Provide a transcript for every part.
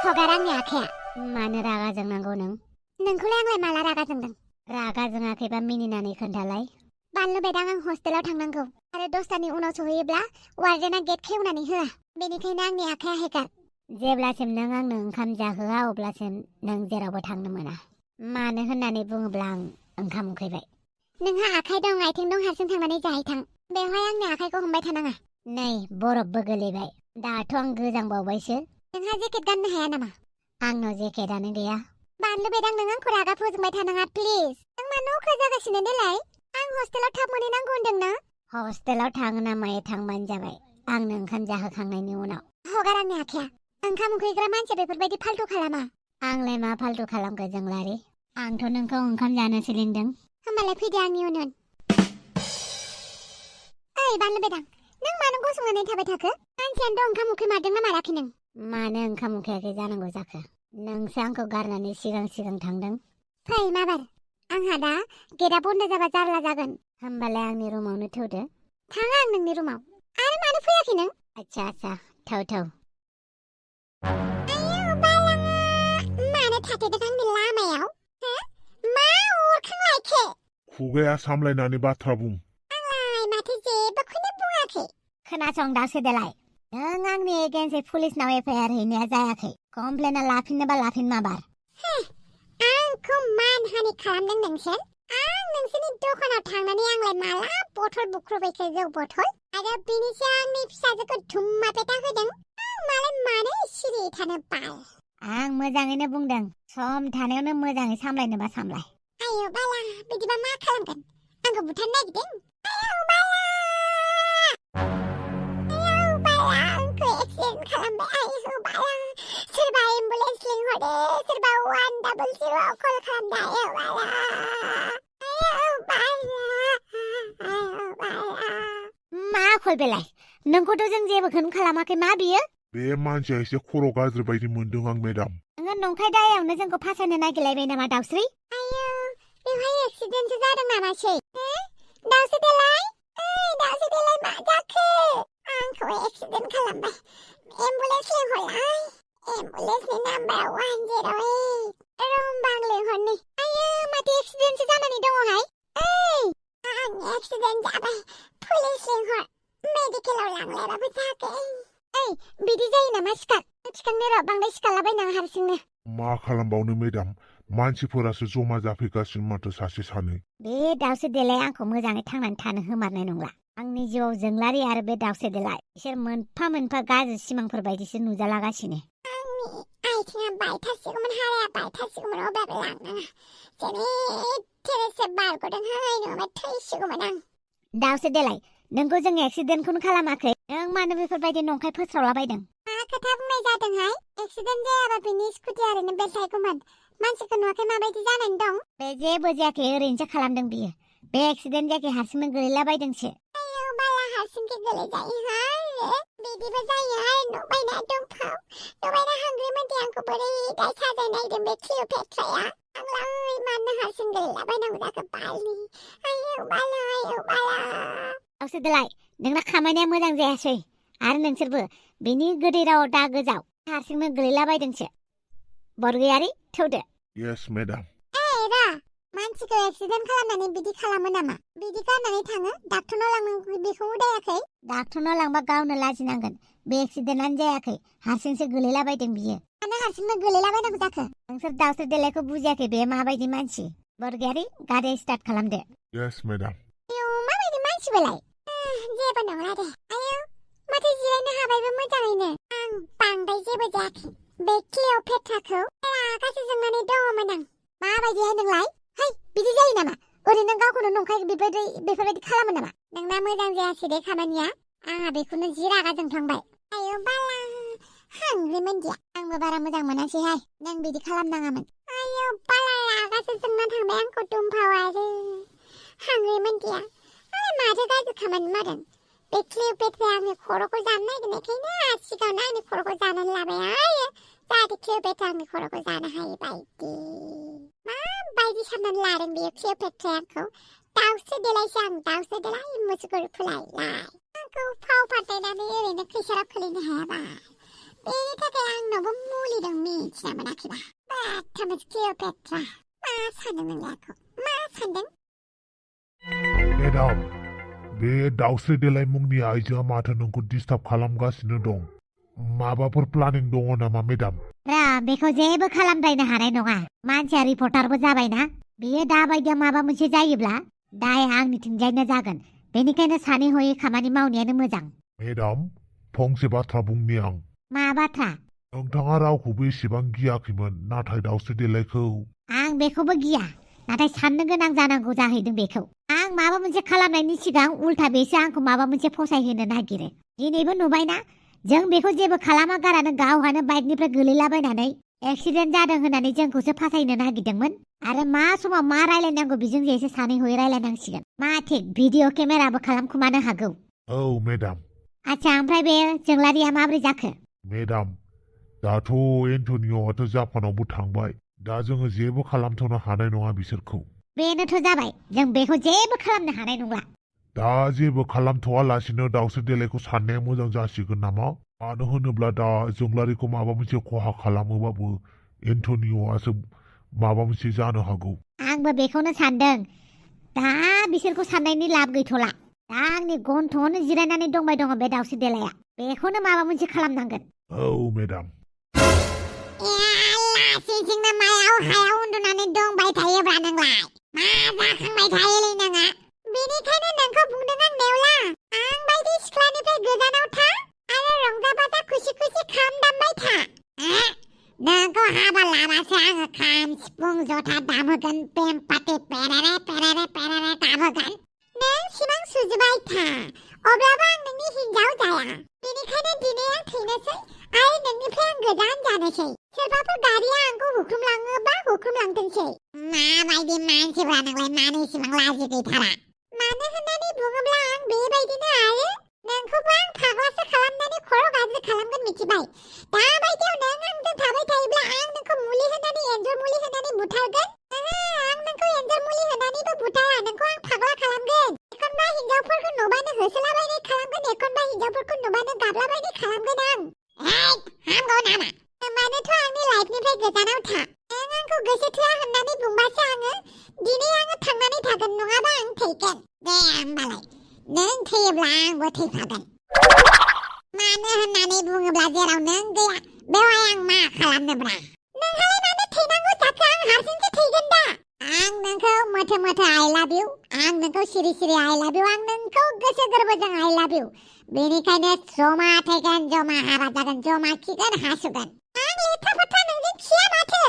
हगारांनि आखाया मानो रागा जोंनांगौ नों? नोंखौलाय आंलाय माला रागा जोंदों? रागा जोङाखैबा मिनिनानै खोन्थालाय। बानलु बेदां आं हस्टेलाव थांनांगौ आरो दसतानि उनाव सहैयोब्ला वार्डेना गेट खेवनानै होआ। बेनिखायनो आंनि आखाया हेगार। जेब्लासिम नों आंनो ओंखाम जाहोआ अब्लासिम नों जेरावबो थांनो मोना। मानो होननानै बुङोब्ला आं ओंखाम उखैबाय। नोंहा आखाइ दं आथिं दं हारसिं थांनानै जाहैथां। बेवहाय आंनि आखाइखौ हमबाय थानाङा। नै बरफबो गोलैबाय। दाथ' आं गोजांबावबायसो। नोंहा जेकेट गाननो हाया नामा? आंनाव जेकेटानो गैया। बानलु बेदां नों आंखौ रागा फोजोंबाय थानाङा प्लिज। नों मानो अख्रा जागासिनो देलाय? आं हस्टेलाव थाब मोनहैनांगौ होनदों ना? हस्टेलाव थाङो ना मायो थांबानो जाबाय। आंनो ओंखाम जाहोखांनायनि उनाव। हगार आंनि आखाया। ओंखाम उखैग्रा मानसिया बेफोरबायदि फाल्थु खालामा। आंलाय मा फाल्थु खालामखो जोंलारि? आंथ' नोंखौ ओंखाम जानोसो लिंदों। होमबालाय फैदो आंनि उन उन। ओइ बानलु बेदां नों मानो गसंनानै थाबाय थाखो? मानसियानोथ' ओंखाम उखैमारदों ना माराखै नों? मानो ओंखाम उखैयाखै जानांगौ जाखो? नोंसो आंखौ गारनानै सिगां सिगां थांदों। फै माबार। आंहा दा गेटआ बन्द जाबा जारला जागोन। होमबालाय आंनि रुमावनो थौदो। थाङा आं नोंनि रुमाव। आरो मानो फैयाखै नों? आच्छा थौ। आयौ बालाङा मानो थाथेदों आंनि लामायाव? हो? मा अरखांलायखो? खुगाया सामलायनानै बाथ्रा बुं। आंलाय माथो जेबोखौनो बुङाखै। खोनासं दावसोदेलाय। नों आंनि एगेन्सै पुलिसनाव एफआइआर हैनाया जायाखै। कमप्लेना लाफिननोबा लाफिन माबार। आंखौ मानहानि खालामदों नोंसोर? आं नोंसोरनि दखानाव थांनानै आंलाय माला बथल बुख्रुबैखो जौ बथल? आरो बिनिसो आंनि फिसाजोखौ धुम्मा पेटा होदों। आं मालाय मानो सिरि थानो बाल? आं मोजाङैनो बुंदों। सम थानायावनो मोजाङै सामलायनोबा सामलाय। आयौ बाला बिदिबा मा खालामगोन? आंखौ बुथारनो नागिरदों? आयौ बाला! आयौ बाला आंखौ एक्सिडेन्ट खालामबाय। आयौ बाला! सोरबा एम्बुलेन्स लिंहरदो, सोरबा 100 कल खालामदो। आयौ बाला! आयौ बाला! आयौ बाला! मा आखल बेलाय? नोंखौथ' जों जेबोखौनो खालामाखै। मा बियो? बे मानसिया एसे खर' गाज्रि बायदि मोनदों आं मेडाम। नोङो नंखाय दायावनो जोंखौ फासायनो नागिरलायबाय नामा दावस्रि? आयौ बेवहाय एक्सिडेन्टसो जादों नामासै? दावस्रि देलाय? ओइ दावस्रि देलाय मा जाखो? आंखौ एक्सिडेन्ट खालामबाय। एम्बुलेन्स लिंहरलाय। एम्बुलेन्सनि नाम्बारा 108। रंबां लिंहरनि। आयौ माथो एक्सिडेन्टसो जानानै दङहाय? ओइ आं एक्सिडेन्ट जाबाय। पुलिस लिंहर। मेडिकेलाव लांलायाबाबो जागोन। ओइ बिदि जायो नामा? थिखांनो र' बांद्राय सिखारलाबायनाङा हारसिंनो। मा खालामबावनो मेडाम? मानसिफोरासो जमा जाफैगासिनो माथो सासे सानै। बे दावस्रि देलाय आंखौ मोजाङै थांनानै थानो होमारनाय नंला। आंनि जिउआव जोंलारि आरो बे दावस्रि देलाय बिसोर मोनफा मोनफा गाज्रि सिमांफोर बायदिसो नुजालागासिनो। आंनि आथिङा बायथारसिगौमोन, हाराया बायथारसिगौमोन, अब्लाबो लांनाङा। जेने थेरेसे बारग'दोंहाय नङाबा थैसिगौमोन आं। दावस्रि देलाय नोंखौ जों एक्सिडेन्टखौनो खालामाखै। नों मानो बेफोरबायदि नंखाय फोस्रावलाबायदों? मा खोथा बुंनाय जादोंहाय? एक्सिडेन्ट जायाबा बिनि स्कुटिया ओरैनो बेलथायगौमोन। मानसिखौ नुवाखै माबायदि जानानै दं? बे जेबो जायाखै, ओरैनोसो खालामदों बियो। बे एक्सिडेन्ट जायाखै, हारसिंनो गोलैलाबायदोंसो। आयौ बाला हारसिंसो गोलैजायोहाय। बिदिबो जायोहाय नुबायना दुम्फाव। नुबायना हांग्रिमोनदि आंखौ बोरै दाय साजायनायदों बे क्लिअपेट्राया। आंलाय मानो हारसिं गोलैलाबायनांगौ जाखो बालनि? आयौ बाला आयौ बाला। दावस्रि देलाय नोंना खामानिया मोजां जायासै। आरो नोंसोरबो बेनि गोदै रावाव दा गोजाव। हारसिंनो गोलैलाबायदोंसो। बरगयारि थौदो। Yes madam. ए रा मानसिखौ एक्सिडेन्ट खालामनानै बिदि खालामो नामा? बिदि गारनानै थाङो? डाक्टरनाव लांनांगौ बेखौ उदायाखै? डाक्टरनाव लांबा गावनो लाजिनांगोन। बे एक्सिडेन्टआनो जायाखै, हारसिंसो गोलैलाबायदों बियो। मानो हारसिंनो गोलैलाबायनांगौ जाखो? नोंसोर दावस्रि देलायखौ बुजियाखै बे माबायदि मानसि। बरगयारि गारि स्टार्ट खालामदो। Yes madam. आयौ माबायदि मानसि बेलाय? जेबो नङा दे। आयौ माथो जिरायनो हाबायबो मोजाङैनो। आं बांद्राय जेबो जायाखै। बे क्लिअपेट्राखौ रागासो जोंनानै दङमोन आं। माबायदिहाय नोंलाय? है बिदि जायो नामा? ओरैनो गावखौनो नंखाय बेफोरबायदि खालामो नामा? नोंना मोजां जायासै दे खामानिया। आंहा बेखौनो जि रागा जोंफ्लांबाय। आयौ बाला हांग्रिमोनदिया। आंबो बारा मोजां मोनासैहाय। नों बिदि खालामनाङामोन। आयौ बाला रागासो जोंना थांबाय आंखौ दुम्फाव आरो हांग्रिमोनदिया। माथो गाज्रि खामानि मावदों? बे क्लिअपेट्राया आंनि खर'खौ जानो नागिरनायखायनो सिगाङावनो आंनि खर'खौ जानानै लाबाय। आयो जाहाथे क्लिअपेट्राया आंनि खर'खौ जानो हायै बायदि। माबायदि साननानै लादों बेयो क्लिअपेट्राया आंखौ? दावस्रि देलायसो आं, दावस्रि देलाय मुसुगुर फुलायलाय। आंखौ फाव फाथायनानै ओरैनो खैसाराव खोलैनो हायाबा। बेनि थाखाय आंनावबो मुलि दं मिथिना मोनाखैबा बाथ्रामोन क्लिअपेट्रा मा सानदों नोंलाय आंखौ मा सानदों मेडाम बे दाउस्रि देलाय मुंनि आइजोआ माथो नोंखौ डिस्टार्ब खालामगासिनो दं माबाफोर प्लानिं दङ नामा मेडाम रा बेखौ जेबो खालामद्रायनो हानाय नङा मानसिया रिपर्टारबो जाबायना बेयो दाबायदियाव माबा मोनसे जायोब्ला दाय आंनिथिंजायनो जागोन बेनिखायनो सानै हयै खामानि मावनायानो मोजां मेडाम फंसे बाथ्रा बुंनि आं मा बाथ्रा नोंथाङा रावखौबो एसेबां गियाखैमोन नाथाय दाउस्रि देलायखौ आं बेखौबो गिया नाथाय साननो गोनां जानांगौ जाहैदों बेखौ आं माबा मोनसे खालामनायनि सिगां उल्था बेसो आंखौ माबा मोनसे फसायहोनो नागिरो दिनैबो नुबायना जों बेखौ जेबो खालामा गारानो गावहानो बाइकनिफ्राय गोलैलाबायनानै एक्सिडेन्ट जादों होननानै जोंखौसो फासायनो नागिरदोंमोन आरो मा समाव मा रायलायनांगौ बेजों एसे सानै हयै रायलायनांसिगोन मा थिक भिडिअ केमेराबो खालामखुमानो हागौ औ मेडाम आच्छा ओमफ्राय बे जोंलारिया माब्रै जाखो मेडाम दाथ' एन्टनिय'आथ' जापानावबो थांबाय दा जोङो जेबो खालामथ'नो हानाय नङा बिसोरखौ बेनोथ' जाबाय जों बेखौ जेबो खालामनो हानाय नंला दा जेबो खालामथ'वालासिनो दाउस्रि देलायखौ साननाया मोजां जासिगोन नामा मानो होनोब्ला दा जोंलारिखौ माबा मोनसे खहा खालामोबाबो एन्टनिय'आसो माबा मोनसे जानो हागौ आंबो बेखौनो सानदों दा बिसोरखौ साननायनि लाब गैथ'ला दा आंनि गन्थङावनो जिरायनानै दंबाय दङ बे दाउस्रि देलाया बेखौनो माबा मोनसे खालामनांगोन औ मेडाम लासिंसिंनो मायाव हायाव उन्दुनानै दंबाय थायोब्रा नोंलाय मा जाखांबाय थायोलै नोङा बेनिखायनो नोंखौ बुंदों आं नेवला आं बायदि सिख्लानिफ्राय गोजानाव था आरो रंजा बाजा खुसि खुसि खाम दामबाय था नोंखौ हाबा लाबासो आङो खाम सिफुं जथा दामहोगोन बेम पार्टि पेरेरे पेरेरे पेरेरे दामहोगोन नों सिमां सुजुबाय था अब्लाबो आं नोंनि हिन्जाव जाया बेनिखायनो दिनै आं थैनोसै आरो नोंनिफ्राय आं गोजान जानोसै सोरबाफोर गारिया आंखौ हुख्रुमलाङोबा हुख्रुमलांथोंसै माबायदि मानसिफ्रा नोंलाय मानो इसेबां लाजि गैथारा मानो होननानै बुङोब्ला आं बेबायदिनो आरो नोंखौबो आं फाग्लासो खालामनानै खर' गाज्रि खालामगोन मिथिबाय दाबायदियाव नों आंजों थाबाय थायोब्ला आं नोंखौ मुलि होनानै एन्जर मुलि होनानै बुथारगोन आं नोंखौ एन्जर मुलि होनानैबो बुथारा नोंखौ आं फाग्ला खालामगोन एखनबा हिन्जावफोरखौ नुबानो होसोलाबायनाय खालामगोन एखनबा हिन्जावफोरखौ नुबानो गाबलाबायनाय खालामगोन आं हामगौ नामा होमबानोथ' आंनि लाइफनिफ्राय गोजानाव था नों आंखौ गोसो थोआ होननानै बुंबासो आङो दिनै आङो थांनानै थागोन नङाबा आं थैगोन दे होमबालाय नों थैयोब्ला आंबो थैफागोन मानो होननानै बुङोब्ला जेराव नों गैया बेवहाय आं मा खालामनोब्रा नोंहालाय मानो थैनांगौ जाखो आं हारसिंसो थैगोन दा आं नोंखौ मोथो मोथो आइ लाभ इउ आं नोंखौ सिरि सिरि आइ लाभ इउ आं नोंखौ गोसो गोरबोजों आइ लाभ इउ बेनिखायनो जमा थैगोन जमा हाबा जागोन जमा खिगोन हासुगोन आं लेथ्रा फेथ्रा नोंजों खिया माथो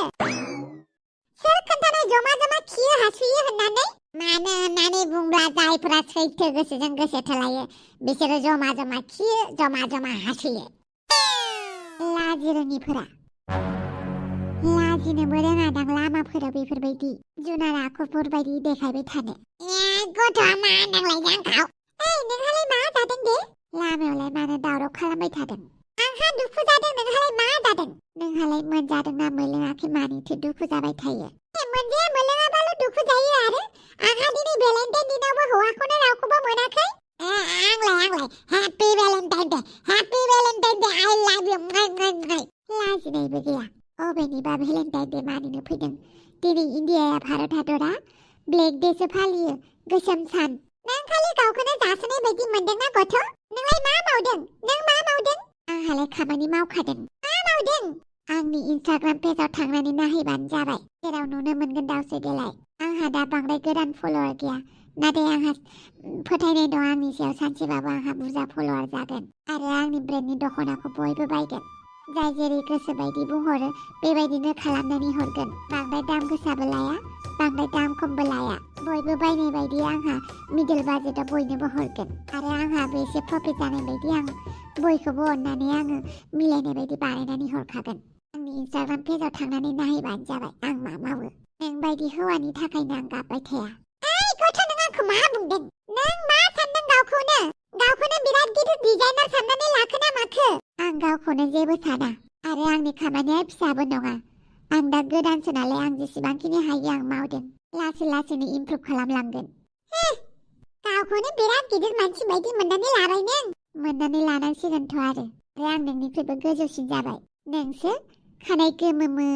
सोर खोन्थानाय जमा जमा खियो हासुयो होननानै मानो होननानै बुंब्ला जायफोरा सैथो गोसोजों गोसो थोलायो बिसोरो जमा जमा खियो जमा जमा हासुयो लाजिरोङिफोरा लाजिनोबो रोङादां लामाफोराव बेफोरबायदि जुनार आखुफोर बायदि देखायबाय थानो गथ'आ मा होनदोंलाय जांखाव नोंहालाय मा जादों दे लामायावलाय मानो दावराव खालामबाय थादों आंहा दुखु जादों नोंहालाय मा जादों नोंहालाय मोनजादोंना मोनलोङाखै मानिथो दुखु जाबाय थायो मोनजाया मोनलोङाबाल' दुखु जायो आरो आंहा दिनै भेलेन्टाइन दिनावबो हौवाखौनो रावखौबो मोनाखै आंलाय हेपि भेलेन्टाइन दे आइ लाभ इउ लाजिनायबो गैया अबेनिबा भेलेन्टाइन दे मानिनो फैदों दिनै इन्डियाया भारत हादरा ब्लेक डेसो फालियो गोसोम सान नों खालि गावखौनो जासोनाय बायदि मोनदोंना गथ' नोंलाय मा मावदों नों मा मावदों आंहालाय खामानि मावखादों मा मावदों आंनि इन्स्टाग्राम पेजाव थांनानै नायहैबानो जाबाय जेराव नुनो मोनगोन दाउस्रि देलाय आंहा दा बांद्राय गोदान फलोवार गैया नाथाय आंहा फोथायनाय दं आंनि सायाव सानसेबाबो आंहा बुरजा फलोवार जागोन आरो आंनि ब्रेन्डनि दख'नाखौ बयबो बायगोन जाय जेरै गोसो बायदि बुंहरो बेबायदिनो खालामनानै हरगोन बांद्राय दाम गोसाबो लाया बांद्राय दाम खमबो लाया बयबो बायनाय बायदि आंहा मिडल बाजेटाव बयनोबो हरगोन आरो आंहाबो एसे प्रफिट जानाय बायदि आं बयखौबो अननानै आङो मिलायनाय बायदि बानायनानै हरखागोन आंनि इन्स्टाग्राम पेजाव थांनानै नायहैबानो जाबाय आं मा मावो नों बायदि हौवानि थाखायनो आं गाबबाय थाया गथ' नों आंखौ मा बुंदों नों मा सानदों गावखौनो बिराद गिदिर डिजाइनार साननानै लाखोना माखो आं गावखौनो जेबो साना आरो आंनि खामानिया फिसाबो नङा आं दा गोदानसो नालाय आं जेसेबांखिनि हायो आं मावदों लासै लासैनो इमप्रुभ खालामलांगोन गावखौनो बिराद गिदिर मानसि बायदि मोननानै लाबाय नों मोननानै लानांसिगोनथ' आरो आं नोंनिख्रुइबो गोजौसिन जाबाय नोंसो खानाय गोमोमो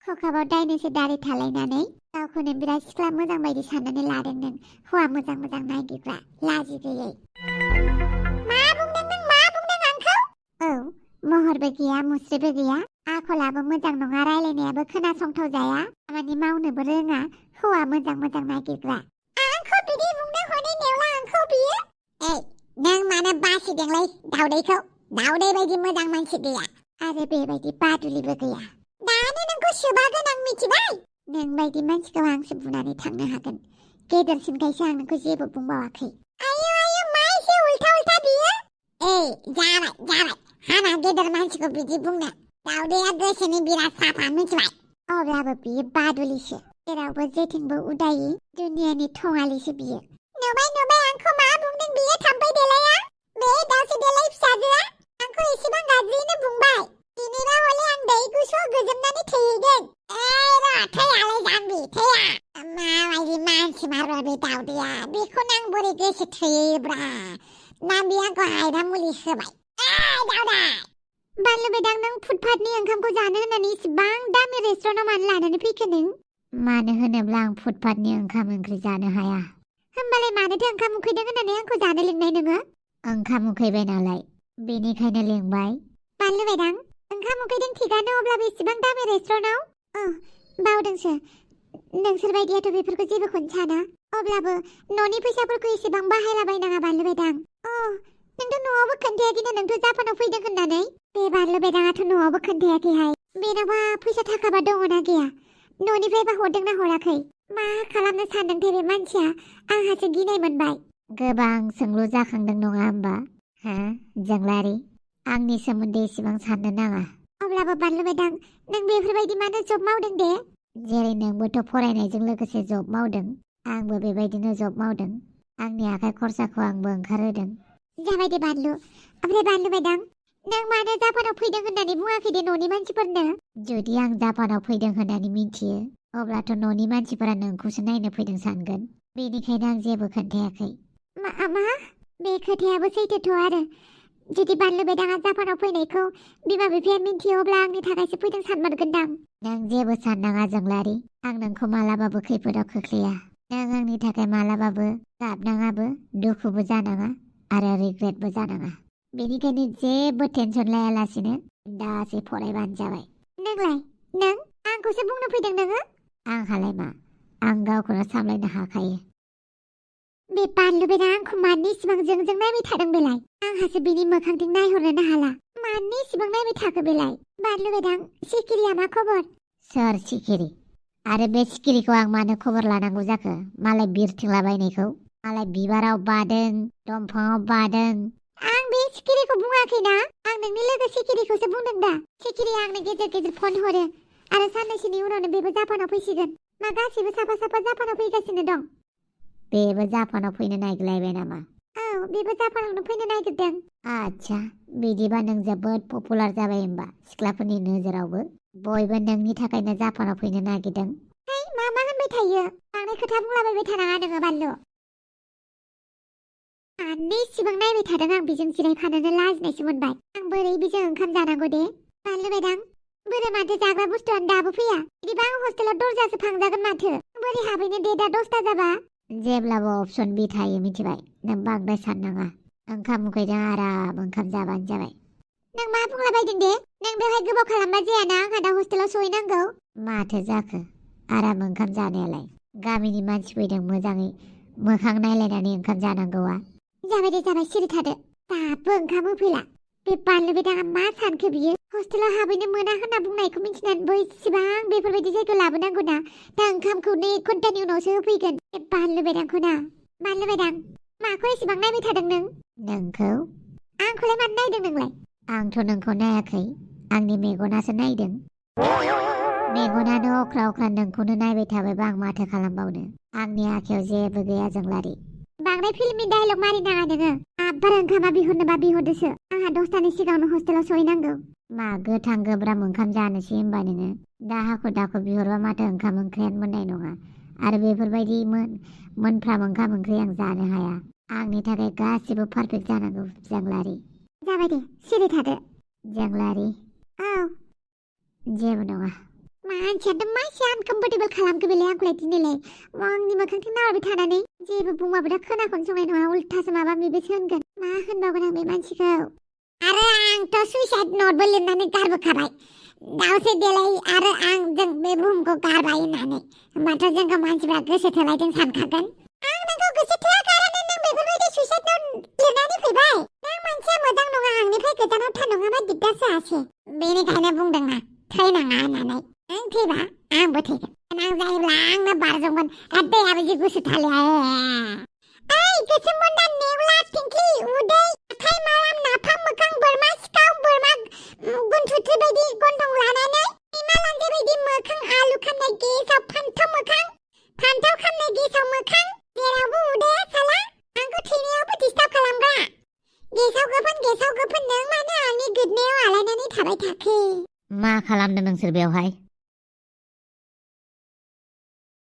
खखाबाव दाइनोसो दारि थालायनानै गावखौनो बिराद सिख्ला मोजां बायदि साननानै लादों नों हौवा मोजां मोजां नागिरग्रा लाजि गैयै मा बुंदों नों मा बुंदों आंखौ औ महरबो गैया मुस्रिबो गैया आखलाबो मोजां नङा रायलायनायाबो खोनासंथाव जाया खामानि मावनोबो रोङा हौवा मोजां मोजां नागिरग्रा आंखौ बिदि बुंदों हनै नेवला आंखौ बियो नों मानो बासिदोंलै दावदैखौ दावदै बायदि मोजां मानसि गैया आरो बेबायदि बादुलिबो गैया दानो नोंखौ सोबागोन आं मिथिबाय नों बायदि मानसिखौ आंसो बुनानै थांनो हागोन गेदेरसिनखायसो आं नोंखौ जेबो बुंबावाखै आयु आयु मा एसे उल्था उल्था बियो जाबाय हामा गेदेर मानसिखौ बिदि बुंनो दावदैया गोसोनि बिराद साफा मिथिबाय अब्लाबो बियो बादुलिसो जेरावबो जेथिंबो उदायि दुनियानि थङालिसो बियो नुबाय आंखौ मा बुंदों बियो थाम्फै देलाया बे दावसे देलाय फिसाजोआ आंखौ एसेबां गाज्रियैनो बुंबाय दिनैबा हले आं दै गुसुआव गोजोमनानै थैहैगोन थैयालै जाम्बि थैया माबायदि मानसि मारबा बे दावदैया बेखौनो आं बोरै गोसो थैयोब्रा ना बे आंखौ हायदा मुलि होबाय दावदै बानलु बेदां नों फुटपाथनि ओंखामखौ जानो होननानै इसिबां दामि रेस्टुरेन्टाव मानो लानानै फैखो नों मानो होनोब्ला आं फुटपाथनि ओंखाम ओंख्रि जानो हाया होमबालाय मानोथो ओंखाम उखैदों होननानै आंखौ जानो लिंनाय नोङो ओंखाम उखैबाय नालाय बेनिखायनो लिंबाय बानलु बेदां ओंखाम उखैदों थिगानो अब्लाबो इसिबां दामि रेस्टुरेन्टाव बावदोंसो नोंसोर बायदियाथ' बेफोरखौ जेबोखौनो साना अब्लाबो न'नि फैसाफोरखौ एसेबां बाहायलाबायनाङा बानलु बेदां नोंथ' न'आवबो खोन्थायाखैना नोंथ' जापानाव फैदों होननानै बे बानलु बेदाङाथ' न'आवबो खोन्थायाखैहाय बेनावबा फैसा थाखाबा दङना गैया न'निफ्रायबा हरदोंना हराखै मा खालामनो सानदोंथाय बे मानसिया आंहासो गिनाय मोनबाय गोबां सोंलु जाखांदों नङा होमबा जोंलारि आंनि सोमोन्दै एसेबां साननो नाङा अब्लाबो बानलु बेदां नों बेफोरबायदि मानो जब मावदों दे जेरै नोंबोथ' फरायनायजों लोगोसे जब मावदों आंबो बेबायदिनो जब मावदों आंनि आखाइ खरसाखौ आंबो ओंखारहोदों जाबाय दे बानलु ओमफ्राय बानलु बेदां नों मानो जापानाव फैदों होननानै बुङाखै दे न'नि मानसिफोरनो जुदि आं जापानाव फैदों होननानै मिन्थियो अब्लाथ' न'नि मानसिफोरा नोंखौसो नायनो फैदों सानगोन बेनिखायनो आं जेबो खोन्थायाखै मा बे खोथायाबो सैथोथ' आरो जुदि बानलु बेदाङा जापानाव फैनायखौ बिमा बिफाया मिन्थियो अब्ला आंनि थाखायसो फैदों सानमारगोनदां नों जेबो साननाङा जोंलारि आं नोंखौ मालाबाबो खैफोदाव खोख्लैया नों आंनि थाखाय मालाबाबो गाबनाङाबो दुखुबो जानाङा आरो रिग्रेटबो जानाङा बेनिखायनो जेबो टेनसन लायालासिनो दासो फरायबानो जाबाय नों आंखौसो बुंनो फैदों नोङो आंहालाय मा आं गावखौनो सामलायनो हाखायो बे बानलु बेदां आंखौ मानो इसिबां जोंजों नायबाय थादों बेलाय आंहासो बिनि मोखांथिं नायहरनोनो हाला मानो इसिबां नायबाय थाखो बेलाय बानलु बेदां सिखिरिया मा खबर सोर सिखिरि आरो बे सिखिरिखौ आं मानो खबर लानांगौ जाखो मालाय बिरथिंलाबायनायखौ मालाय बिबाराव बादों दंफाङाव बादों आं बे सिखिरिखौ बुङाखैना आं नोंनि लोगो सिखिरिखौसो बुंदों दा सिखिरिया आंनो गेजेर गेजेर फन हरो आरो साननैसोनि उनावनो बेबो जापानाव फैसिगोन मा गासिबो साफा साफा जापानाव फैगासिनो दं बेबो जापानाव फैनो नागिरलायबाय नामा औ बेबो जापानावनो फैनो नागिरदों आच्छा बिदिबा नों जोबोद पपुलार जाबाय होमबा सिख्लाफोरनि नोजोरावबो बयबो नोंनि थाखायनो जापानाव फैनो नागिरदों मा होनबाय थायो बांद्राय खोथा बुंलाबायबाय थानाङा नोङो बानलु मानो इसिबां नायबाय थादों आं बेजों जिरायफानोनो लाजिनायसो मोनबाय आं बोरै बेजों ओंखाम जानांगौ दे बानलु बेदां बोरै माथो जाग्रा बुस्थुआनो दाबो फैया बिदिबा आं हस्टेलाव दरजासो फांजागोन माथो बोरै हाबैनो दे दा 10ता जाबा जेब्लाबो अपसन बि थायो मिथिबाय नों बांद्राय साननाङा ओंखाम उखैदों आराम ओंखाम जाबानो जाबाय नों मा बुंलाबायदों दे नों बेवहाय गोबाव खालामबा जायाना आंहा दा हस्टेलाव सहैनांगौ माथो जाखो आराम ओंखाम जानायालाय गामिनि मानसि फैदों मोजाङै मोखां नायलायनानै ओंखाम जानांगौआ जाबाय दे जाबाय सिरि थादो दाबो ओंखाम होफैला बे बानलु बेदाङा मा सानखो बियो हस्टेलाव हाबैनो मोना होनना बुंनायखौ मिन्थिनानैबो इसिबां बेफोरबायदि जायगायाव लाबोनांगौ ना दा ओंखामखौ 2 घन्टानि उनावसो होफैगोन बे बानलु बेदांखौ ना बानलु बेदां माखौ एसेबां नायबाय थादों नोंखौ आंखौलाय मानो नायदों नोंलाय आंथ' नोंखौ नायाखै आंनि मेगनासो नायदों मेगनानो अख्रा अख्रा नोंखौनो नायबाय थाबायबा आं माथो खालामबावनो आंनि आखायाव जेबो गैया जोंलारि बांद्राय फिल्मनि डायलग मारिनाङा नोङो आब्बार ओंखामा बिहरनोबा बिहरदोसो आंहा 10तानि सिगाङावनो हस्टेलाव सहैनांगौ मा गोथां गोब्राब ओंखाम जानोसै होमबा नोङो दा हाखु दाखु बिहरबा माथो ओंखाम ओंख्रियानो मोननाय नङा आरो बेफोरबायदि मोनफ्राम ओंखाम ओंख्रि आं जानो हाया आंनि थाखाय गासिबो पारफेक्ट जानांगौ जोंलारि जाबाय दे सिरि थादो जोंलारि औ जेबो नङा मानसियाथ' मानसि आनकम्फर्टेबल खालामखो बेलाय आंखौलाय दिनैलाय आंनि मोखांथिं नाहरबाय थानानै जेबो बुंबाबो दा खोनाखौनो संनाय नङा उल्थासो माबा माबिसो होनगोन मा होनबावगोन आं बे मानसिखौ आरो आंथ' सुइसाइड नटबो लिरनानै गारबोखाबाय दावसे देलाय आरो आं जों बे बुहुमखौ गारबाय होननानै होमबाथ' जोंखौ मानसिफ्रा गोसो थोलायदों सानखागोन आं नोंखौ गोसो थोआखारानो नों बेफोरबायदि सुइसाइड नट लिरनानै फैबाय नों मानसिया मोजां नङा आंनिफ्राय गोजानाव था नङाबा दिगदारसो आसि बेनिखायनो बुंदोंना थैनाङा होननानै नों थैबा आंबो थैगोन गोनां जायोब्ला आंनो बारजोंगोन दैयाबो जि गुसुथारलै ओइ गोसोमबोन्दा नेवला थिंख्लि उदै आखाइ माराम नाफाम मोखां बोरमा सिखाव बोरमा गुन्थुथ्रि बायदि गन्थं लानानै सैमा लान्जाय बायदि मोखां आलु खामनाय गेसाव फान्थाव खामनाय गेसाव मोखां जेरावबो उदैया साला आंखौ थैनायावबो डिस्टार्ब खालामग्रा गेसाव गोफोन नों मानो आंनि गोदनायाव आलायनानै थाबाय थाखो मा खालामदों नोंसोर बेवहाय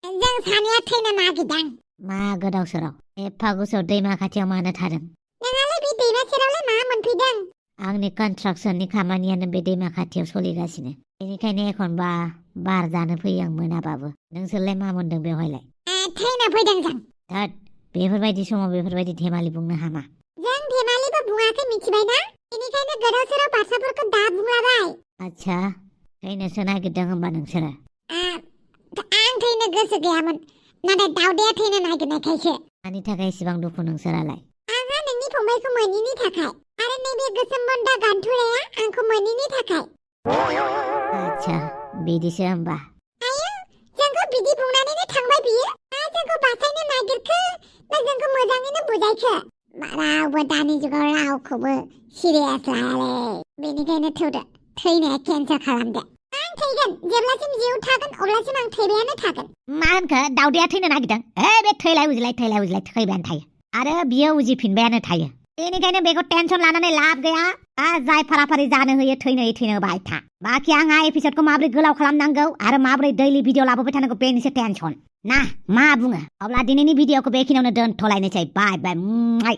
जों सानैया थैनो नागिरदों मा गोदाव सोराव एफा गुसुआव दैमा खाथियाव मानो थादों नोंहालाय बे दैमा सेरावलाय मा मोनफैदों आंनि कन्स्ट्राक्सननि खामानियानो बे दैमा खाथियाव सोलिगासिनो बेनिखायनो एखनबा बार जानो फैयो आं मोनाबाबो नोंसोरलाय मा मोनदों बेवहायलाय थैनो फैदों जों धोद बेफोरबायदि समाव बेफोरबायदि धेमालि बुंनो हामा जों धेमालिबो बुङाखै मिथिबाय ना बेनिखायनो गोदाव सोराव बाथ्राफोरखौ दा बुंलाबाय आच्छा थैनोसो नागिरदों होमबा नोंसोरो आं थैनो गोसो गैयामोन नाथाय दावदैया थैनो नागिरनायखायसो मानि थाखाय एसेबां दुखु नोंसोरालाय आंहा नोंनि फंबायखौ मोनैनि थाखाय आरो नैबे गोसोम बोन्दा गान्थुराया आंखौ मोनैनि थाखाय आच्छा बिदिसो होमबा आयौ जोंखौ बिदि बुंनानैनो थांबाय बियो जोंखौ बासायनो नागिरखो ना जोंखौ मोजाङैनो बुजायखो रावबो दानि जुगाव रावखौबो सिरियास लायालै बेनिखायनो थौदो थैनाया केन्सेल खालामदो आं थैगोन जेब्लासिम जिउ थागोन अब्लासिम आं थैबायानो थागोन मा होनखो दावदैया थैनो नागिरदों बे थैलाय उजिलाय थैबायानो थायो आरो बियो उजिफिनबायानो थायो बेनिखायनो बेखौ टेनसन लानानै लाब गैया जाय फाराफारि जानो होयो थैनो होबाय था बाखि आंहा एपिसडखौ माबोरै गोलाव खालामनांगौ आरो माबोरै दैलि भिडिअ लाबोबाय थानांगौ बेनिसो टेनसन ना मा बुङो अब्ला दिनैनि भिडिअखौ बेखिनियावनो दोनथ'लायनोसै बाय